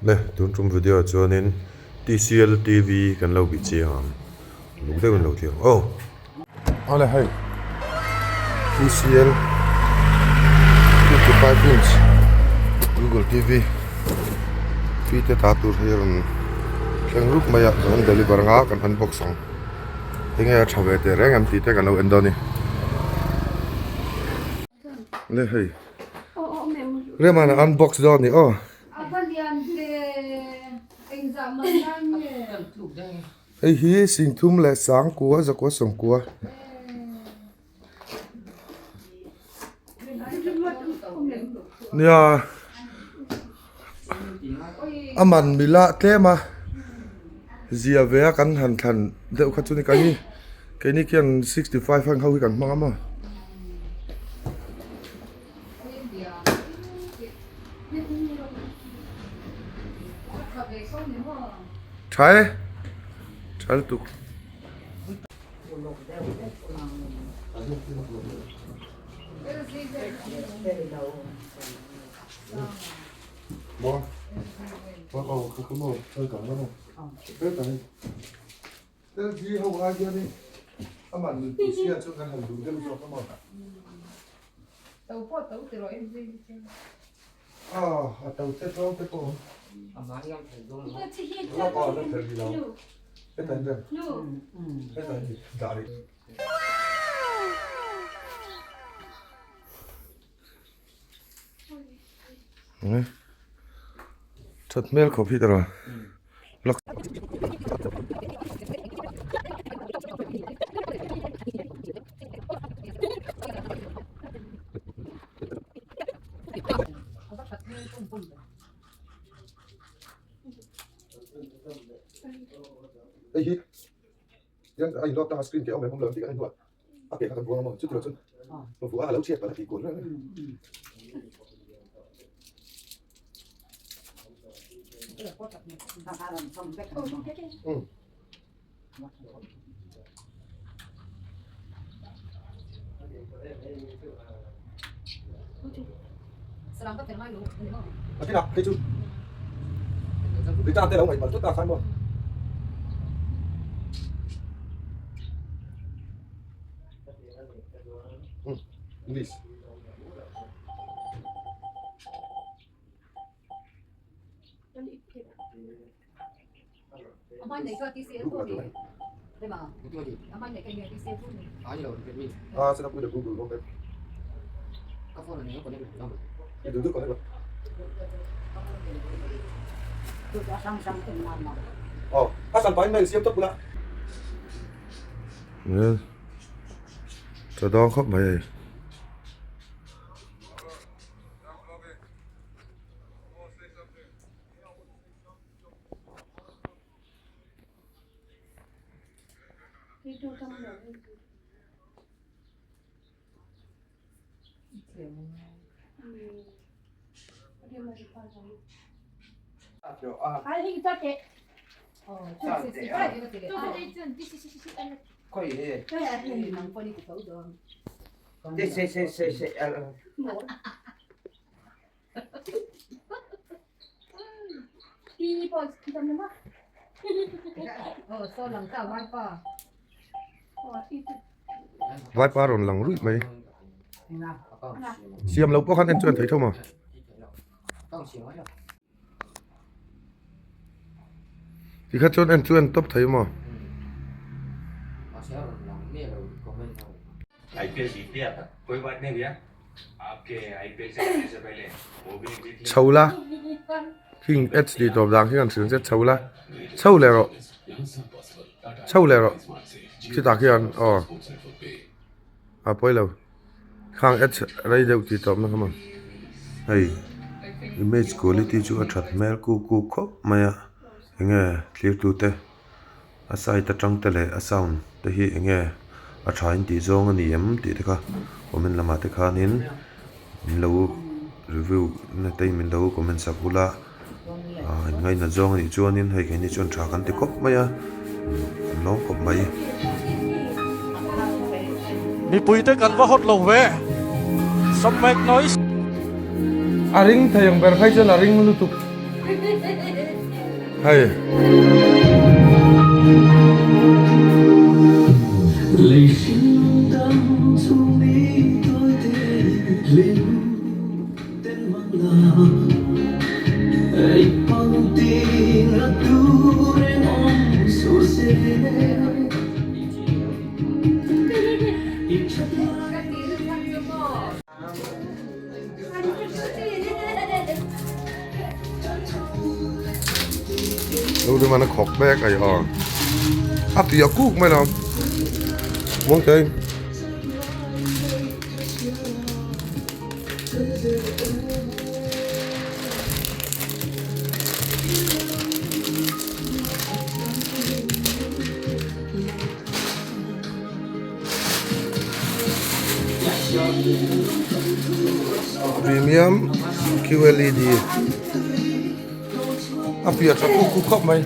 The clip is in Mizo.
Le tun tum video ah chuanin TCL TV kan lo bih chiang ang luk deuhin lo tih ang aw. Awle hei TCL 55 inch Google TV pi te ta tur hi a rawn thleng rup mai a kan deliver ang a kan unbox ang enge a tha ve teh reng em tih te kan lo en dawn a ni le hei Rema'n a unbox dawn a ni aw. Hei hi singthum leh sangkua zakua sawmkua. Nia a man mila tlem a zia ve a kan han thlan deuh kha chu ni keini keini khian 65 hang ho hi kan hmang a maw. Tha e, tha lutuk. That hmel khawp hi tara lak hei hi hian a inlawk tanga screen te a awm em awm lo tih kan en hnuah a ke kha kan buang a maw chuti lo chuan vuah a lo chhiat palh a tih kual reng a ni. A kinah hei chu guitar te lo ngaih palh tlat a khan maw. English. Ah, set up with the Google okay. I do do connect. Oh, a san pain mail siam top bula. Well, ta dawng khawp mai hei. Vaipa rawn lang ruih mai. Siam lo pawh khan en chu en thei tho maw? Tikha chuan en chu en tawp thei maw? Chho la khing ads tih tawp dan khi kan hrilh che chho la chho leh rawh chho leh rawh chutah khian aw a pawi lo khang ads rei deuh tih tawp na kha maw hei image quality chu a that hmel kuk kuk khawp mai a enge thlir tute. A side atang te leh a sound te hi eng nge a tha in tih zawng a ni em tih te kha comment lamah te khanin min lo review na te in min lo comment sak ula ah in ngainat zawng a nih chuanin hei keini chuan tha kan ti khawp mai a kan lawm khawp mai. Mipui te kan va hawt lo ve some make noise. A ring thei ang ber phei chuan a ring lutuk. Hei. Lu te man a khawk mek a aw a piah kuk mai lo muang thei. Premium QLED a piah tha kuk kuk khawp mai.